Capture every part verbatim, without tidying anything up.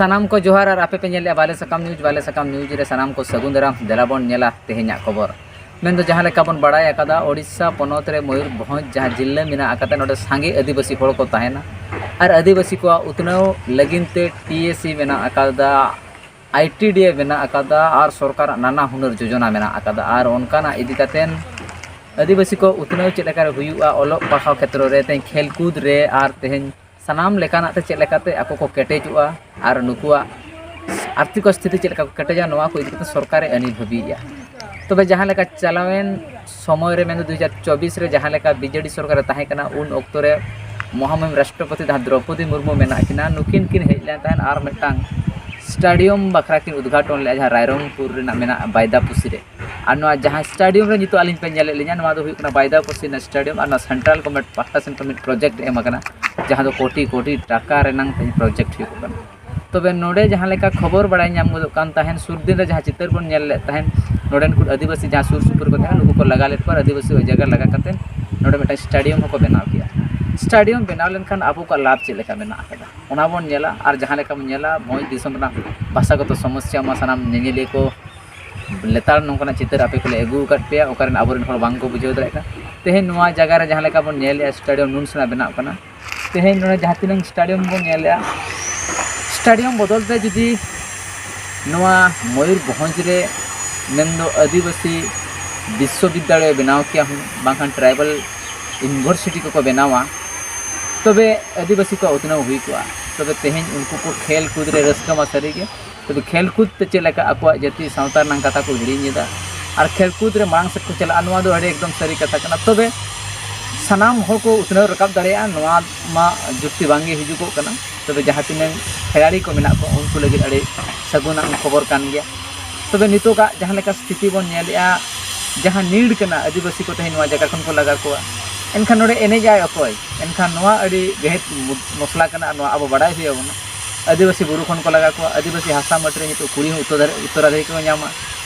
ᱥᱟᱱᱟᱢ ᱠᱚ ᱡᱚᱦᱟᱨ ᱟᱨ ᱟᱯᱮ ᱯᱮ ᱧᱮᱞᱮᱫᱼᱟ ᱵᱟᱞᱮ ᱥᱟᱠᱟᱢ ᱱᱤᱭᱩᱡᱽ᱾ ᱵᱟᱞᱮ ᱥᱟᱠᱟᱢ ᱱᱤᱭᱩᱡᱽ ᱨᱮ ᱥᱟᱱᱟᱢ ᱠᱚ ᱥᱟᱹᱜᱩᱱ ᱫᱟᱨᱟᱢ᱾ ᱫᱮᱞᱟ ᱵᱚᱱ ᱧᱮᱞᱟ ᱛᱮᱦᱮᱧᱟᱜ ᱠᱷᱚᱵᱚᱨ᱾ ᱢᱮᱱᱫᱚ ᱡᱟᱦᱟᱸ ᱞᱮᱠᱟ ᱵᱚᱱ ᱵᱟᱲᱟᱭ ᱟᱠᱟᱫᱟ, ᱳᱰᱤᱥᱟ ᱯᱚᱱᱚᱛ ᱨᱮ ᱢᱚᱭᱩᱨᱵᱷᱚᱸᱡᱽ ᱡᱟᱦᱟᱸ ᱡᱤᱞᱟᱹ ᱢᱮᱱᱟᱜ ᱟᱠᱟᱫᱟ, ᱱᱚᱰᱮ ᱥᱟᱸᱜᱮ ᱟᱹᱫᱤᱵᱟᱹᱥᱤ ᱦᱚᱲ ᱠᱚ ᱛᱟᱦᱮᱱᱟ ᱟᱨ ᱟᱹᱫᱤᱵᱟᱹᱥᱤ ᱠᱚᱣᱟᱜ ᱩᱛᱱᱟᱹᱣ ᱞᱟᱹᱜᱤᱫ ᱛᱮ ᱴᱤ ᱮ ᱥᱤ ᱢᱮᱱᱟᱜ ᱟᱠᱟᱫᱟ, ᱟᱭ ᱴᱤ ᱰᱤ ᱮ ᱢᱮᱱᱟᱜ ᱟᱠᱟᱫᱟ ᱟᱨ ᱥᱚᱨᱠᱟᱨᱟᱜ ᱱᱟᱱᱟ ᱦᱩᱱᱟᱹᱨ ᱡᱳᱡᱚᱱᱟ ᱢᱮᱱᱟᱜ ᱟᱠᱟᱫᱟ᱾ ᱟᱨ ᱚᱱᱠᱟᱱᱟᱜ ᱤᱫᱤ ᱠᱟᱛᱮᱱ ᱟᱹᱫᱤᱵᱟᱹᱥᱤ ᱠᱚ ᱩᱛᱱᱟᱹᱣ ᱪᱮᱫ ᱞᱮᱠᱟᱨᱮ ᱦᱩᱭᱩᱜᱼᱟ, ᱚᱞᱚᱜ ᱯᱟᱲᱦᱟᱣ ᱠᱷᱮᱛᱨᱚ ᱨᱮ, ᱛᱮᱦᱮᱧ ᱠᱷᱮᱞ ᱠᱩᱫ ᱨᱮ, ᱟᱨ ᱛᱮᱦᱮᱧ ᱥᱟᱱᱟᱢ ᱞᱮᱠᱟᱱᱟᱜ ᱛᱮ ᱪᱮᱫ ᱞᱮᱠᱟᱛᱮ ᱟᱠᱚ ᱠᱚ ᱠᱮᱴᱮᱡᱚᱜᱼᱟ ᱟᱨ ᱱᱩᱠᱩᱣᱟᱜ ᱟᱨᱛᱷᱤᱠ ᱥᱛᱷᱤᱛᱤ ᱪᱮᱫ ᱞᱮᱠᱟ ᱠᱚ ᱠᱮᱴᱮᱡᱟ, ᱱᱚᱣᱟ ᱠᱚ ᱤᱫᱤ ᱠᱟᱛᱮ ᱥᱚᱨᱠᱟᱨᱮ ᱟᱹᱱᱤ ᱵᱷᱟᱹᱵᱤᱭᱮᱫᱼᱟ᱾ ᱛᱚᱵᱮ ᱡᱟᱦᱟᱸ ᱞᱮᱠᱟ ᱪᱟᱞᱟᱣᱮᱱ ᱥᱚᱢᱚᱭ ᱨᱮ, ᱢᱮᱱᱫᱚ ᱫᱩ ᱦᱟᱡᱟᱨ ᱪᱚᱵᱵᱤᱥ ᱨᱮ ᱡᱟᱦᱟᱸ ᱞᱮᱠᱟ ᱵᱤ ᱡᱮ ᱰᱤ ᱥᱚᱨᱠᱟᱨᱮ ᱛᱟᱦᱮᱸ ᱠᱟᱱᱟ, ᱩᱱ ᱚᱠᱛᱚ ᱨᱮ ᱢᱚᱦᱟᱢᱚᱦᱤᱢ ᱨᱟᱥᱴᱨᱚᱯᱚᱛᱤ ᱡᱟᱦᱟᱸ ᱫᱨᱚᱯᱚᱫᱤ ᱢᱩᱨᱢᱩ ᱢᱮᱱᱟᱜ ᱠᱤᱱᱟ, ᱱᱩᱠᱤᱱ ᱠᱤᱱ ᱦᱮᱡ ᱞᱮᱱ ᱛᱟᱦᱮᱸᱫ ᱟᱨ ᱢᱤᱫᱴᱟᱝ ᱥᱴᱮᱰᱤᱭᱟᱢ ᱵᱟᱠᱷᱨᱟ ᱠᱤᱱ ᱩᱫᱽᱜᱷᱟᱴᱚᱱ ᱞᱮᱫᱼᱟ, ᱡᱟᱦᱟᱸ ᱨᱟᱭᱨᱚᱝᱯᱩᱨ ᱨᱮᱱᱟᱜ ᱢᱮᱱᱟᱜᱼᱟ ᱵᱟᱭᱫᱟᱯᱩᱥᱤ ᱨᱮ᱾ ᱟᱨ ᱱᱚᱣᱟ ᱡᱟᱦᱟᱸ ᱥᱴᱮᱰᱤᱭᱟᱢ ᱨᱮ ᱱᱤᱛᱚᱜ ᱟᱹᱞᱤᱧ ᱯᱮ ᱧᱮᱞᱮᱫ ᱞᱤᱧᱟ, ᱱᱚᱣᱟ ᱫᱚ ᱦᱩᱭᱩᱜ ᱠᱟᱱᱟ ᱵᱟᱭᱫᱟᱯᱩᱥᱤ ᱨᱮᱱᱟᱜ ᱥᱴᱮᱰᱤᱭᱟᱢ᱾ ᱟᱨ ᱱᱚᱣᱟ ᱥᱮᱱᱴᱨᱟᱞ ᱜᱚᱵᱷᱚᱨᱱᱢᱮᱱᱴ ᱯᱟᱦᱴᱟ ᱥᱮᱱ ᱠᱷᱚᱱ ᱢᱤᱫ ᱯᱨᱚᱡᱮᱠᱴ ᱮᱢ ᱟᱠᱟᱱᱟ, ᱡᱟᱦᱟᱸ ᱫᱚ ᱠᱳᱴᱤ ᱠᱳᱴᱤ ᱴᱟᱠᱟ ᱨᱮᱱᱟᱝ ᱛᱮᱦᱮᱧ ᱯᱨᱚᱡᱮᱠᱴ ᱦᱩᱭᱩᱜ ᱠᱟᱱᱟ᱾ ᱛᱚᱵᱮ ᱱᱚᱰᱮ ᱡᱟᱦᱟᱸ ᱞᱮᱠᱟ ᱠᱷᱚᱵᱚᱨ ᱵᱟᱲᱟᱭ ᱧᱟᱢ ᱜᱚᱫᱚᱜ ᱠᱟᱱ ᱛᱟᱦᱮᱸᱱ, ᱥᱩᱨ ᱫᱤᱱ ᱨᱮ ᱡᱟᱦᱟᱸ ᱪᱤᱛᱟᱹᱨ ᱵᱚᱱ ᱧᱮᱞ ᱞᱮᱫ ᱛᱟᱦᱮᱸᱱ, ᱱᱚᱰᱮᱱ ᱠᱚ ᱟᱹᱫᱤᱵᱟᱹᱥᱤ ᱡᱟᱦᱟᱸ ᱥᱩᱨ ᱥᱩᱯᱩᱨ ᱠᱚ ᱛᱟᱦᱮᱸᱱ, ᱱᱩᱠᱩ ᱠᱚ ᱞᱟᱜᱟ ᱞᱮᱫ ᱠᱚᱣᱟ, ᱟᱹᱫᱤᱵᱟᱹᱥᱤ ᱡᱟᱭᱜᱟ ᱞᱟᱜᱟ ᱠᱟᱛᱮ ᱱᱚᱰᱮ ᱢᱤᱫᱴᱟᱝ ᱥᱴᱮᱰᱤᱭᱟᱢ ᱦᱚᱸᱠᱚ ᱵᱮᱱᱟᱣ ᱠᱮᱜᱼᱟ᱾ ᱥᱴᱮᱰᱤᱭᱟᱢ ᱵᱮᱱᱟᱣ ᱞᱮᱱᱠᱷᱟᱱ ᱟᱵᱚ ᱠᱚᱣᱟᱜ ᱞᱟᱵᱷ ᱪᱮᱫ ᱞᱮᱠᱟ ᱢᱮᱱᱟᱜ ᱟᱠᱟᱫᱟ, ᱚᱱᱟ ᱵᱚᱱ ᱧᱮᱞᱟ᱾ ᱟᱨ ᱡᱟᱦᱟᱸ ᱞᱮᱠᱟ ᱵᱚᱱ ᱧᱮᱞᱟ, ᱵᱷᱚᱸᱡᱽ ᱫᱤᱥᱚᱢ ᱨᱮᱱᱟᱜ ᱵᱷᱟᱥᱟᱜᱚᱛᱚ ᱥᱚᱢᱚᱥᱥᱟ ᱢᱟ ᱥᱟᱱᱟᱢ ᱧᱮᱧᱮᱞᱤᱭᱟᱹ ᱠᱚ ᱞᱮᱛᱟᱲ ᱱᱚᱝᱠᱟᱱᱟᱜ ᱪᱤᱛᱟᱹᱨ ᱟᱯᱮ ᱠᱚᱞᱮ ᱟᱹᱜᱩ ᱟᱠᱟᱫ ᱯᱮᱭᱟ, ᱚᱠᱟᱨᱮᱱ ᱟᱵᱚᱨᱮᱱ ᱦᱚᱲ ᱵᱟᱝ ᱠᱚ ᱵᱩᱡᱷᱟᱹᱣ ᱫᱟᱲᱮᱭᱟᱜ ᱠᱟᱱᱟ᱾ ᱛᱮᱦᱮᱧ ᱱᱚᱣᱟ ᱡᱟᱭᱜᱟ ᱨᱮ ᱡᱟᱦᱟᱸ ᱞᱮᱠᱟ ᱵᱚᱱ ᱧᱮᱞᱮᱜᱼᱟ, ᱥᱴᱮᱰᱤᱭᱟᱢ ᱱᱩᱱ ᱥᱮᱬᱟ ᱵᱮᱱᱟᱜ ᱠᱟᱱᱟ᱾ ᱛᱮᱦᱮᱧ ᱱᱚᱰᱮ ᱡᱟᱦᱟᱸ ᱛᱤᱱᱟᱹᱝ ᱥᱴᱮᱰᱤᱭᱟᱢ ᱵᱚᱱ ᱧᱮᱞᱮᱜᱼᱟ, ᱥᱴᱮᱰᱤᱭᱟᱢ ᱵᱚᱫᱚᱞ ᱛᱮ ᱡᱩᱫᱤ ᱱᱚᱣᱟ ᱢᱚᱭᱩᱨᱵᱷᱚᱸᱡᱽ ᱨᱮ ᱢᱮᱱᱫᱚ ᱟᱹᱫᱤᱵᱟᱹᱥᱤ ᱵᱤᱥᱥᱚᱵᱤᱫᱽᱫᱟᱞᱚᱭ ᱵᱮᱱᱟᱣ ᱠᱮᱭᱟ ᱦᱩᱱᱟᱹᱝ, ᱵᱟᱝᱠᱷᱟᱱ ᱴᱨᱟᱭᱵᱟᱞ ᱤᱭᱩᱱᱤᱵᱷᱟᱨᱥᱤᱴᱤ ᱠᱚᱠᱚ ᱵᱮᱱᱟᱣᱟ, ᱛᱚᱵᱮ ᱟᱹᱫᱤᱵᱟᱹᱥᱤ ᱠᱚᱣᱟᱜ ᱩᱛᱱᱟᱹᱣ ᱦᱩᱭ ᱠᱚᱜᱼᱟ᱾ ᱛᱚᱵᱮ ᱛᱮᱦᱮᱧ ᱩᱱᱠᱩ ᱠᱚ ᱠᱷᱮᱞ ᱠᱩᱫ ᱨᱮ ᱨᱟᱹᱥᱠᱟᱹ ᱢᱟ ᱥᱟᱹᱨᱤᱜᱮ, ᱛᱚᱵᱮ ᱠᱷᱮᱞ ᱠᱩᱫ ᱛᱮ ᱪᱮᱫ ᱞᱮᱠᱟ ᱟᱠᱚᱣᱟᱜ ᱡᱟᱹᱛᱤ ᱥᱟᱶᱛᱟ ᱨᱮᱱᱟᱜ ᱠᱟᱛᱷᱟ ᱠᱚ ᱦᱤᱲᱤᱧ ᱮᱫᱟ ᱟᱨ ᱠᱷᱮᱞ ᱠᱩᱫ ᱨᱮ ᱢᱟᱲᱟᱝ ᱥᱮᱫ ᱠᱚ ᱪᱟᱞᱟᱜᱼᱟ, ᱱᱚᱣᱟ ᱫᱚ ᱟᱹᱰᱤ ᱮᱠᱫᱚᱢ ᱥᱟᱹᱨᱤ ᱠᱟᱛᱷᱟ ᱠᱟᱱᱟ᱾ ᱛᱚᱵᱮ ᱥᱟᱱᱟᱢ ᱦᱚᱲ ᱠᱚ ᱩᱛᱱᱟᱹᱣ ᱨᱟᱠᱟᱵ ᱫᱟᱲᱮᱭᱟᱜᱼᱟ, ᱱᱚᱣᱟ ᱢᱟ ᱡᱩᱠᱛᱤ ᱵᱟᱝ ᱜᱮ ᱦᱤᱡᱩᱜᱚᱜ ᱠᱟᱱᱟ᱾ ᱛᱚᱵᱮ ᱡᱟᱦᱟᱸ ᱛᱤᱱᱟᱹᱝ ᱠᱷᱮᱞᱟᱲᱤ ᱠᱚ ᱢᱮᱱᱟᱜ ᱠᱚᱣᱟ, ᱩᱱᱠᱩ ᱞᱟᱹᱜᱤᱫ ᱟᱹᱰᱤ ᱥᱟᱹᱜᱩᱱᱟᱜ ᱠᱷᱚᱵᱚᱨ ᱠᱟᱱ ᱜᱮᱭᱟ᱾ ᱛᱚᱵᱮ ᱱᱤᱛᱚᱜᱟᱜ ᱡᱟᱦᱟᱸ ᱞᱮᱠᱟ ᱥᱛᱷᱤᱛᱤ ᱵᱚᱱ ᱧᱮᱞᱮᱜᱼᱟ, ᱡᱟᱦᱟᱸ need ᱠᱟᱱᱟ ᱟᱹᱫᱤᱵᱟᱹᱥᱤ ᱠᱚ ᱛᱮᱦᱮᱧ ᱱᱚᱣᱟ ᱡᱟᱭᱜᱟ ᱠᱷᱚᱱ ᱠᱚ ᱞᱟᱜᱟ ᱠᱚᱣᱟ, ᱮᱱᱠᱷᱟᱱ ᱱᱚᱰᱮ ᱮᱱᱮᱡ ᱟᱭ ᱚᱠᱚᱭ? ᱮᱱᱠᱷᱟᱱ ᱱᱚᱣᱟ ᱟᱹᱰᱤ ᱜᱟᱹᱦᱤᱨ ᱢᱩᱫ-, ᱢᱚᱥᱞᱟ ᱠᱟᱱᱟ ᱟᱨ ᱱᱚᱣᱟ ᱟᱵᱚ ᱵᱟᱲᱟᱭ ᱦᱩᱭ ᱟᱵᱚᱱᱟ᱾ ᱟᱹᱫᱤᱵᱟᱹᱥᱤ ᱵᱩᱨᱩ ᱠᱷᱚᱱ ᱠᱚ ᱞᱟᱜᱟ ᱠᱚᱣᱟ, ᱟᱹᱫᱤᱵᱟᱹᱥᱤ ᱦᱟᱥᱟ ᱢᱟᱹᱴᱤ ᱨᱮ ᱱᱤᱛᱚᱜ ᱠᱩᱲᱤ ᱦᱚᱸ ᱩᱛᱛᱚᱨᱟᱫᱷᱤ-, ᱩᱛᱛᱚᱨᱟᱫᱷᱤᱠᱟᱨᱤ ᱠᱚ ᱧᱟᱢᱟ,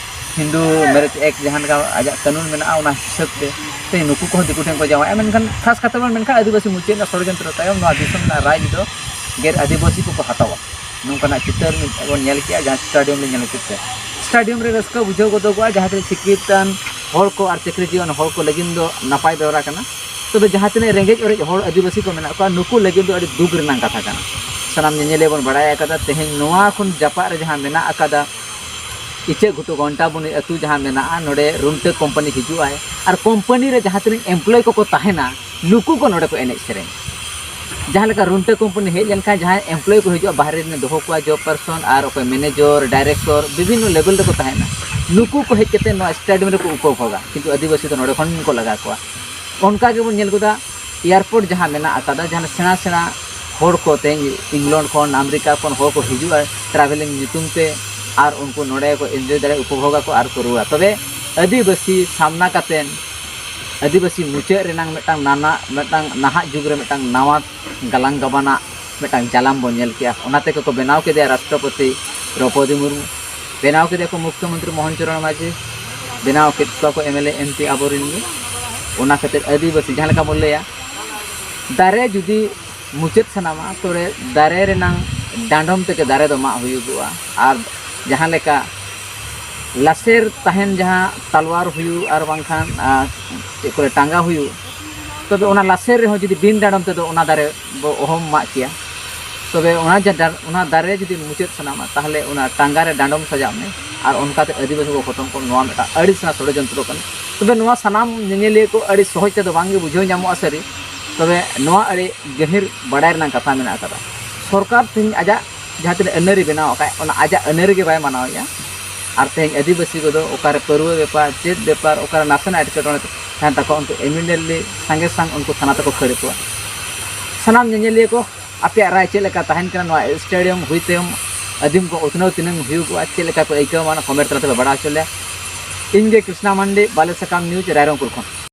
ᱦᱤᱱᱫᱩ marriage act ᱡᱟᱦᱟᱸ ᱞᱮᱠᱟ ᱟᱡᱟᱜ ᱠᱟᱹᱱᱩᱱ ᱢᱮᱱᱟᱜᱼᱟ, ᱚᱱᱟ ᱦᱤᱥᱟᱹᱵ ᱛᱮ ᱛᱮᱦᱮᱧ ᱱᱩᱠᱩ ᱠᱚᱦᱚᱸ ᱫᱤᱠᱩ ᱴᱷᱮᱱ ᱠᱚ ᱡᱟᱶᱟᱭᱟ᱾ ᱢᱮᱱᱠᱷᱟᱱ ᱠᱷᱟᱥ ᱠᱟᱛᱮ ᱵᱚᱱ ᱢᱮᱱᱠᱷᱟᱱ ᱟᱹᱫᱤᱵᱟᱹᱥᱤ ᱢᱩᱪᱟᱹᱫ ᱨᱮᱱᱟᱜ ᱥᱚᱲᱚᱡᱚᱱᱛᱨᱚ ᱛᱟᱭᱚᱢ ᱱᱚᱣᱟ ᱫᱤᱥᱚᱢ ᱨᱮᱱᱟᱜ ᱨᱟᱡᱽ ᱫᱚ ᱜᱮᱨ ᱟᱹᱫᱤᱵᱟᱹᱥᱤ ᱠᱚᱠᱚ ᱦᱟᱛᱟᱣᱟ᱾ ᱱᱚᱝᱠᱟᱱᱟᱜ ᱪᱤᱛᱟᱹᱨ ᱵᱚᱱ ᱧᱮᱞ ᱠᱮᱜᱼᱟ, ᱡᱟᱦᱟᱸ ᱥᱴᱮᱰᱤᱭᱟᱢ ᱨᱮ ᱧᱮᱞ ᱪᱤᱛᱟᱹᱨ᱾ ᱥᱴᱮᱰᱤᱭᱟᱢ ᱨᱮ ᱨᱟᱹᱥᱠᱟᱹ ᱵᱩᱡᱷᱟᱹᱣ ᱜᱚᱫᱚᱜᱚᱜᱼᱟ, ᱡᱟᱦᱟᱸ ᱛᱤᱱᱟᱹᱜ ᱥᱤᱠᱠᱷᱤᱛᱟᱱ ᱦᱚᱲ ᱠᱚ ᱟᱨ ᱪᱟᱹᱠᱨᱤ ᱡᱤᱭᱚᱱ ᱦᱚᱲ ᱠᱚ ᱞᱟᱹᱜᱤᱫ ᱫᱚ ᱱᱟᱯᱟᱭ ᱵᱮᱣᱨᱟ ᱠᱟᱱᱟ᱾ ᱛᱚᱵᱮ ᱡᱟᱦᱟᱸ ᱛᱤᱱᱟᱹᱜ ᱨᱮᱸᱜᱮᱡ ᱚᱨᱮᱡ ᱦᱚᱲ ᱟᱹᱫᱤᱵᱟᱹᱥᱤ ᱠᱚ ᱢᱮᱱᱟᱜ ᱠᱚᱣᱟ, ᱱᱩᱠᱩ ᱞᱟᱹᱜᱤᱫ ᱫᱚ ᱟᱹᱰᱤ ᱫᱩᱠ ᱨᱮᱱᱟᱜ ᱠᱟᱛᱷᱟ ᱠᱟᱱᱟ᱾ ᱥᱟᱱᱟᱢ ᱧᱮᱧᱮᱞᱤᱭᱟᱹ ᱵᱚᱱ ᱵᱟᱲᱟᱭ ᱟᱠᱟᱫᱟ, ᱛᱮᱦᱮᱧ ᱱᱚᱣᱟ ᱠᱷᱚᱱ ᱡᱟᱯᱟᱜ ᱨᱮ ᱡᱟᱦᱟᱸ ᱢᱮᱱᱟᱜ ᱟᱠᱟᱫᱟ, ᱤᱪᱟᱹᱜ ᱜᱷᱩᱴᱩ ᱜᱷᱚᱱᱴᱟᱵᱩᱱᱤ ᱟᱹᱛᱩ ᱡᱟᱦᱟᱸ ᱢᱮᱱᱟᱜᱼᱟ, ᱱᱚᱰᱮ ᱨᱩᱱᱴᱟᱹ ᱠᱳᱢᱯᱟᱱᱤ ᱦᱤᱡᱩᱜ ᱟᱭ ᱟᱨ ᱠᱳᱢᱯᱟᱱᱤ ᱨᱮ ᱡᱟᱦᱟᱸ ᱛᱤᱱᱟᱹᱜ ᱮᱢᱯᱞᱚᱭ ᱠᱚᱠᱚ ᱛᱟᱦᱮᱱᱟ, ᱱᱩᱠᱩ ᱠᱚ ᱱᱚᱰᱮ ᱠᱚ ᱮᱱᱮᱡ ᱥᱮᱨᱮᱧ᱾ ᱡᱟᱦᱟᱸ ᱞᱮᱠᱟ ᱨᱩᱱᱴᱟᱹ ᱠᱳᱢᱯᱟᱱᱤ ᱦᱮᱡ ᱞᱮᱱᱠᱷᱟᱱ ᱡᱟᱦᱟᱸᱭ ᱮᱢᱯᱞᱚᱭ ᱠᱚ ᱦᱤᱡᱩᱜᱼᱟ, ᱵᱟᱦᱨᱮ ᱨᱮᱱ ᱫᱚᱦᱚ ᱠᱚᱣᱟ, ᱡᱚᱵ ᱯᱟᱨᱥᱚᱱ ᱟᱨ ᱚᱠᱚᱭ ᱢᱮᱱᱮᱡᱚᱨ, ᱰᱟᱭᱨᱮᱠᱴᱚᱨ, ᱵᱤᱵᱷᱤᱱᱱᱚ ᱞᱮᱵᱮᱞ ᱨᱮᱠᱚ ᱛᱟᱦᱮᱱᱟ, ᱱᱩᱠᱩ ᱠᱚ ᱦᱮᱡ ᱠᱟᱛᱮ ᱱᱚᱣᱟ ᱥᱴᱮᱰᱤᱭᱟᱢ ᱨᱮᱠᱚ ᱩᱯᱚᱵᱷᱳᱜᱟ, ᱠᱤᱱᱛᱩ ᱟᱹᱫᱤᱵᱟᱹᱥᱤ ᱫᱚ ᱱᱚᱰᱮ ᱠᱷᱚᱱ ᱠᱚ ᱞᱟᱜᱟ ᱠᱚᱣᱟ᱾ ᱚᱱᱠᱟ ᱜᱮᱵᱚᱱ ᱧᱮᱞ ᱜᱚᱫᱟ ᱮᱭᱟᱨᱯᱳᱨᱴ ᱡᱟᱦᱟᱸ ᱢᱮᱱᱟᱜ ᱟᱠᱟᱫᱟ, ᱡᱟᱦᱟᱸ ᱥᱮᱬᱟ ᱥᱮᱬᱟ ᱦᱚᱲ ᱠᱚ ᱛᱮᱦᱮᱧ ᱤᱝᱞᱚᱱᱰ ᱠᱷᱚᱱ, ᱟᱢᱮᱨᱤᱠᱟ ᱠᱷᱚᱱ ᱦᱚᱲ ᱠᱚ ᱦᱤᱡᱩᱜᱼᱟ ᱴᱨᱟᱵᱷᱮᱞᱤᱝ ᱧᱩᱛᱩᱢ ᱛᱮ, ᱟᱨ ᱩᱱᱠᱩ ᱱᱚᱰᱮ ᱠᱚ ᱮᱱᱡᱚᱭ ᱫᱟᱲᱮᱭᱟᱜᱼᱟ, ᱩᱯᱚᱵᱷᱳᱜᱽ ᱟᱠᱚ ᱟᱨ ᱠᱚ ᱨᱩᱣᱟᱹᱲᱟ᱾ ᱛᱚᱵᱮ ᱟᱹᱫᱤᱵᱟᱹᱥᱤ ᱥᱟᱢᱱᱟ ᱠᱟᱛᱮᱱ ᱟᱹᱫᱤᱵᱟᱹᱥᱤ ᱢᱩᱪᱟᱹᱫ ᱨᱮᱱᱟᱝ ᱢᱤᱫᱴᱟᱝ ᱱᱟᱱᱟ, ᱢᱤᱫᱴᱟᱝ ᱱᱟᱦᱟᱜ ᱡᱩᱜᱽ ᱨᱮ ᱢᱤᱫᱴᱟᱝ ᱱᱟᱣᱟ ᱜᱟᱞᱟᱝ ᱜᱟᱵᱟᱱᱟᱜ ᱢᱤᱫᱴᱟᱝ ᱡᱟᱞᱟᱢ ᱵᱚᱱ ᱧᱮᱞ ᱠᱮᱜᱼᱟ᱾ ᱚᱱᱟ ᱛᱮᱜᱮ ᱠᱚ ᱵᱮᱱᱟᱣ ᱠᱮᱫᱮᱭᱟ ᱨᱟᱥᱴᱨᱚᱯᱚᱛᱤ ᱫᱨᱚᱯᱚᱫᱤ ᱢᱩᱨᱢᱩ, ᱵᱮᱱᱟᱣ ᱠᱮᱫᱮᱭᱟ ᱠᱚ ᱢᱩᱠᱛᱚ ᱢᱚᱱᱛᱨᱤ ᱢᱳᱦᱚᱱ ᱪᱚᱨᱚᱬ ᱢᱟᱹᱡᱷᱤ, ᱵᱮᱱᱟᱣ ᱠᱮᱫ ᱠᱚᱣᱟ ᱠᱚ M L A M P ᱟᱵᱚᱨᱮᱱ ᱜᱮ᱾ ᱚᱱᱟ ᱠᱷᱟᱹᱛᱤᱨ ᱟᱹᱫᱤᱵᱟᱹᱥᱤ ᱡᱟᱦᱟᱸ ᱞᱮᱠᱟ ᱵᱚᱱ ᱞᱟᱹᱭᱟ, ᱫᱟᱨᱮ ᱡᱩᱫᱤ ᱢᱩᱪᱟᱹᱫ ᱥᱟᱱᱟᱢᱟ, ᱛᱚᱵᱮ ᱫᱟᱨᱮ ᱨᱮᱱᱟᱝ ᱰᱟᱸᱰᱚᱢ ᱛᱮᱜᱮ ᱫᱟᱨᱮ ᱫᱚ ᱢᱟᱜ ᱦᱩᱭᱩᱜᱚᱜᱼᱟ᱾ ᱟᱨ ᱡᱟᱦᱟᱸ ᱞᱮᱠᱟ ᱞᱟᱥᱮᱨ ᱛᱟᱦᱮᱱ ᱡᱟᱦᱟᱸ ᱛᱟᱞᱣᱟᱨ ᱦᱩᱭᱩᱜ ᱟᱨ ᱵᱟᱝᱠᱷᱟᱱ, ᱟᱨ ᱪᱮᱫ ᱠᱚ ᱞᱟᱹᱭᱟ, ᱴᱟᱸᱜᱟ ᱦᱩᱭᱩᱜ, ᱛᱚᱵᱮ ᱚᱱᱟ ᱞᱟᱥᱮᱨ ᱨᱮᱦᱚᱸ ᱡᱩᱫᱤ ᱵᱤᱱ ᱰᱟᱸᱰᱚᱢ ᱛᱮᱫᱚ ᱚᱱᱟ ᱫᱟᱨᱮ ᱵᱚ ᱚᱦᱚᱢ ᱢᱟᱜ ᱠᱮᱭᱟ᱾ ᱛᱚᱵᱮ ᱚᱱᱟ ᱡᱟ ᱰᱟ-, ᱚᱱᱟ ᱫᱟᱨᱮ ᱡᱩᱫᱤ ᱢᱩᱪᱟᱹᱫ ᱥᱟᱱᱟᱢᱟ, ᱛᱟᱦᱚᱞᱮ ᱚᱱᱟ ᱴᱟᱸᱜᱟ ᱨᱮ ᱰᱟᱸᱰᱚᱢ ᱥᱟᱡᱟᱜ ᱢᱮ ᱟᱨ ᱚᱱᱠᱟᱛᱮ ᱟᱹᱫᱤᱵᱟᱹᱥᱤ ᱠᱚ ᱠᱷᱚᱛᱚᱢ ᱠᱚ, ᱱᱚᱣᱟ ᱢᱤᱫᱴᱟᱝ ᱟᱹᱰᱤ ᱥᱮᱬᱟ ᱥᱚᱲᱚᱡᱚᱱᱛᱨᱚ ᱠᱟᱱᱟ᱾ ᱛᱚᱵᱮ ᱱᱚᱣᱟ ᱥᱟᱱᱟᱢ ᱧᱮᱧᱮᱞᱤᱭᱟᱹ ᱠᱚ ᱟᱹᱰᱤ ᱥᱚᱦᱚᱡᱽ ᱛᱮᱫᱚ ᱵᱟᱝᱜᱮ ᱵᱩᱡᱷᱟᱹᱣ ᱧᱟᱢᱚᱜᱼᱟ ᱥᱟᱹᱨᱤ, ᱛᱚᱵᱮ ᱱᱚᱣᱟ ᱟᱹᱰᱤ ᱜᱟᱹᱦᱤᱨ ᱵᱟᱰᱟᱭ ᱨᱮᱱᱟᱜ ᱠᱟᱛᱷᱟ ᱢᱮᱱᱟᱜ ᱟᱠᱟᱫᱟ᱾ ᱥᱚᱨᱠᱟᱨ ᱛᱮᱦᱮᱧ ᱟᱡᱟᱜ ᱡᱟᱦᱟᱸ ᱛᱤᱱᱟᱹᱜ ᱟᱹᱱᱟᱹᱨᱤ ᱵᱮᱱᱟᱣ ᱟᱠᱟᱫ, ᱚᱱᱟ ᱟᱡᱟᱜ ᱟᱹᱱᱟᱹᱨᱤ ᱜᱮ ᱵᱟᱭ ᱢᱟᱱᱟᱣᱮᱫᱼᱟ᱾ ᱟᱨ ᱛᱮᱦᱮᱧ ᱟᱹᱫᱤᱵᱟᱹᱥᱤ ᱠᱚᱫᱚ ᱚᱠᱟᱨᱮ ᱯᱟᱹᱨᱣᱟᱹ ᱵᱮᱯᱟᱨ, ᱪᱮᱫ ᱵᱮᱯᱟᱨ, ᱚᱠᱟᱨᱮ ᱱᱟᱥᱮᱱᱟᱜ ᱮᱴᱠᱮᱴᱚᱬᱮ ᱛᱟᱦᱮᱱ ᱛᱟᱠᱚᱣᱟ, ᱩᱱᱠᱩ ᱤᱢᱤᱰᱤᱭᱮᱴᱞᱤ ᱥᱟᱸᱜᱮ ᱥᱟᱝ ᱩᱱᱠᱩ ᱛᱷᱟᱱᱟ ᱛᱮᱠᱚ ᱠᱷᱟᱹᱲ ᱠᱚᱣᱟ᱾ ᱥᱟᱱᱟᱢ ᱧᱮᱧᱮᱞᱤᱭᱟᱹ ᱠᱚ, ᱟᱯᱮᱭᱟᱜ ᱨᱟᱭ ᱪᱮᱫ ᱞᱮᱠᱟ ᱛᱟᱦᱮᱱ ᱠᱟᱱᱟ ᱱᱚᱣᱟ ᱥᱴᱮᱰᱤᱭᱟᱢ ᱦᱩᱭ ᱛᱟᱭᱚᱢ? ᱟᱹᱫᱤᱢ ᱠᱚ ᱩᱛᱱᱟᱹᱣ ᱛᱤᱱᱟᱹᱝ ᱦᱩᱭᱩᱜᱚᱜᱼᱟ, ᱪᱮᱫ ᱞᱮᱠᱟ ᱯᱮ ᱟᱹᱭᱠᱟᱹᱣᱟ, ᱚᱱᱟ ᱠᱚᱢᱮᱱᱴ ᱛᱟᱞᱟ ᱛᱮᱯᱮ ᱵᱟᱲᱟᱭ ᱦᱚᱪᱚ ᱞᱮᱭᱟ᱾ ᱤᱧ ᱜᱮ ᱠᱨᱤᱥᱱᱟ ᱢᱟᱱᱰᱤ, ᱵᱟᱞᱮ ᱥᱟᱠᱟᱢ ᱱᱤᱭᱩᱡᱽ, ᱨᱟᱭᱨᱚᱝᱯᱩᱨ ᱠᱷᱚᱱ᱾